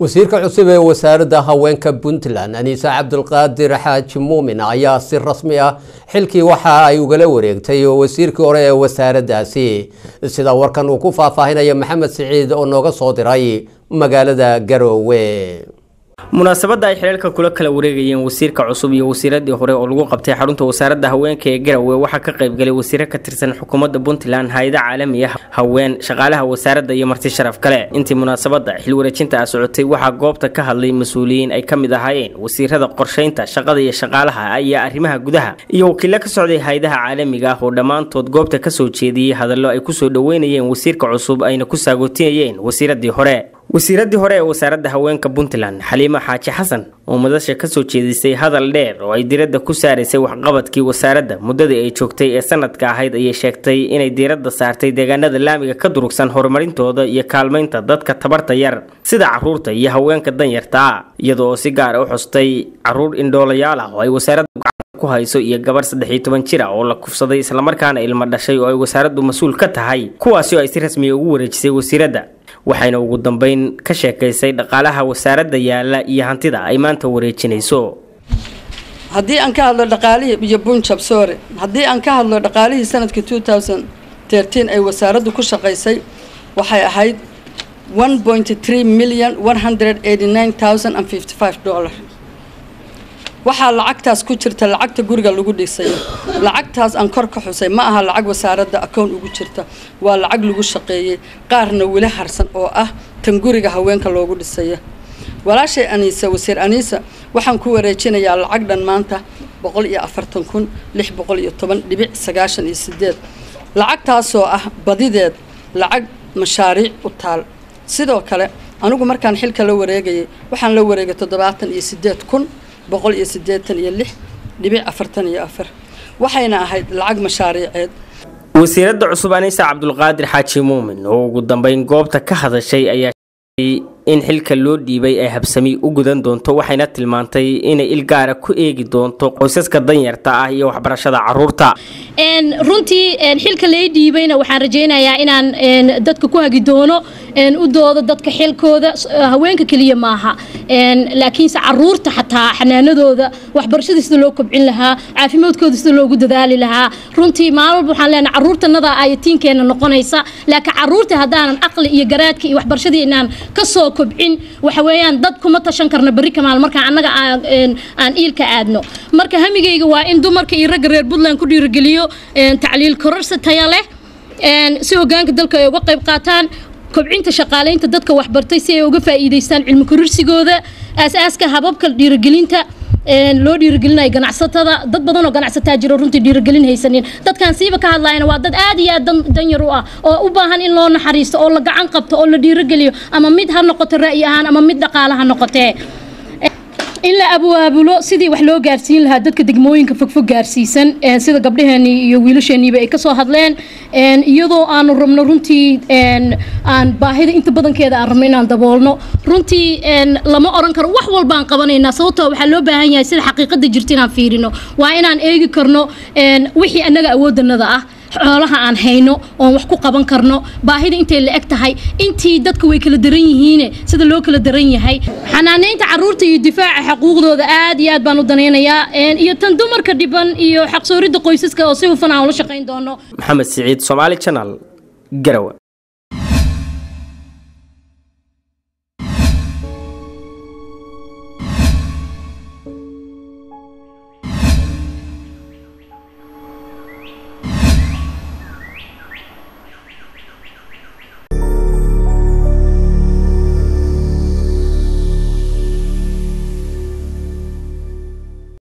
Wasiirka cusub ee Wasaaradda Haweenka Puntland, Aniisa Cabdulqaadir Xaaji Muumin, ayaa si rasmi ah xilkii waxa ay ugala wareegtay wasiirkii hore ee wasaaraddaasi, sida warkan uu ku faahfaahinayo Maxamed Siciid oo nooga soo diray magaalada Garoowe. Munaasabadda ay xilalka kula kala wareegayeen wasiirka cusub iyo wasiiradii hore oo lagu qabtay xarunta Wasaaradda Haweenka ee Garowe waxaa ka qaybgalay wasiiro ka tirsan xukuumadda Puntland, hay-ada caalami ah, haween, shaqaalaha wasaaradda iyo marti sharaf kale. Intii munaasabadda xil wareejinta ah socotay, waxaa goobta ka hadlay mas-uuliyiin ay ka mid ahaayeen wasiirada qorsheynta, shaqada iyo shaqaalaha iyo arrimaha gudaha iyo wakiilo ka socday hay-adaha caalamiga ah, oo dhammaantood goobta kasoo jeediyey hadallo ay kusoo dhoweynayeen wasiirka cusub ayna ku saagootinayeen wasiiradii hore. Wasiiradii hore ee Wasaaradda Haweenka Puntland, Xaliimo Xaaji Xasan, oo madasha kasoo jeedisay hadal dheer oo ay diiradda ku saaraysay waxqabadkii wasaaradda muddadii ay joogtay ee sanadka ahayd, ayay sheegtay inay diiradda saartay deegaanada laamiga ka durugsan horumarintooda iyo kaalmaynta dadka tabarta yar sida caruurta iyo haweenka danyarta ah, iyadoo oo si gaar ah u xustay caruur indhoolayaal ah oo ay wasaaradda ku hayso iyo gabar 13 jir ah oo la kufsaday islamarkaana ilmo dhashay oo ay wasaaraddu mas-uul ka tahay, kuwaasi oo ay si rasmiya ugu wareejisay wasiiradda. Waxayna ugu dambeyn ka sheekaysay dhaqaalaha wasaaradda yaala iyo hantida ay maanta wareejinayso. Haddii aan ka hadlo dhaqaalihii iyo Punjab, sorry, haddii aan ka hadlo dhaqaalihii sanadkii 2013 ay wasaaraddu ku shaqaysay, waxay ahayd $1.3,189,055. Waxaa lacagtaas ku jirta lacagta guriga lagu dhisayo. Lacagtaas aan kor ka xusay ma aha lacag wasaaradda akoon ugu jirta, waa lacag lagu shaqeeyey, qaarna weli harsan oo ah tan guriga haweenka loogu dhisayo. Walaashay Aniisa, Wasiir Aniisa, waxaan ku wareejinayaa lacag dhan maanta 140,610.98, lacagtaasoo ah badideed lacag mashaariic u taal. Sidoo kale anigu markaan xilka la wareegayay waxaan la wareegay 78,186.44, waxayna ahayd lacag mashaariiceed. Wasiiradda cusub Aniisa Cabdulqaadir Xaaji Muumin oo ugu dambeyn goobta ka hadashay ayaa in xilka loo dhiibay ay habsami u gudan doonto, waxayna tilmaantay inay il gaara ku eegi doonto qoysaska danyarta ah iyo waxbarashada caruurta. Runtii xilka lay dhiibayna waxaan rajaynayaa inaan dadka ku hagi doono, u doodo dadka xilkooda. Haweenka keliya maaha, laakiinse caruurta xataa xanaanadooda, waxbarashada sida loo kobcin lahaa, caafimaadkooda sida loogu dadaali lahaa. Runtii maalin walba waxaan leenahay caruurtanada ayatiinkeena noqonaysa, laakiin caruurta haddaanan aqli iyo garaadka iyo waxbarashadii inaan kasoo kobcin, waxa weeyaan dad kuma tashan karna berri kamaal marka annaga aan iilka aadno. Marka hamigayga waa in dumarka iyo ragga reer Puntland ku dhiirigeliyo tacliil kororsi taya leh si hoggaanka dalka ay uga qayb qaataan, kobcinta shaqaalaynta dadka waxbartay si ay uga faa'iidaystaan cilmi kororsigooda, aasaaska hababka dhiirigelinta loo dhiirigelinayo ganacsatada. Dad badan oo ganacsataa jiro runtii dhiirigelin haysanin. Dadkaan siiba ka hadlayana waa dad aad iyo aad danyar u ah oo u baahan in loo naxariisto oo la gacan qabto oo la dhiirigeliyo, ama mid ha noqoto ra'yi ahaan ama mid dhaqaale ha noqotee. In la abwaabulo sidii wax loo gaarsiin lahaa dadka degmooyinka fogfog gaarsiisan, sida gabdhaheenii iyo wiilasheeniiba ay kasoo hadleen, iyadoo aanu rabno runtii aan baahida inta badankeeda aan rabno inaan daboolno. Runtii lama oran karo wax walbaan qabanaynaa, sababtoo waxaa loo baahan yahay sida xaqiiqada jirta inaan fiirino. Waa inaan eegi karno wixii annaga awooddanada ah, xoolaha aan hayno oon wax ku qaban karno, baahida intay la eg tahay, intii dadka way kala daran yihiin, sida loo kala daran yahay. Xanaaneynta caruurta iyo difaaca xuquuqdooda aad iyo aad baan u danaynayaa, iyo tan dumarka dhiban iyo xaqsooridda qoysaska oo si hufan aan ula shaqayn doono. Maxamed Siciid, Somaali Channel, Garawe.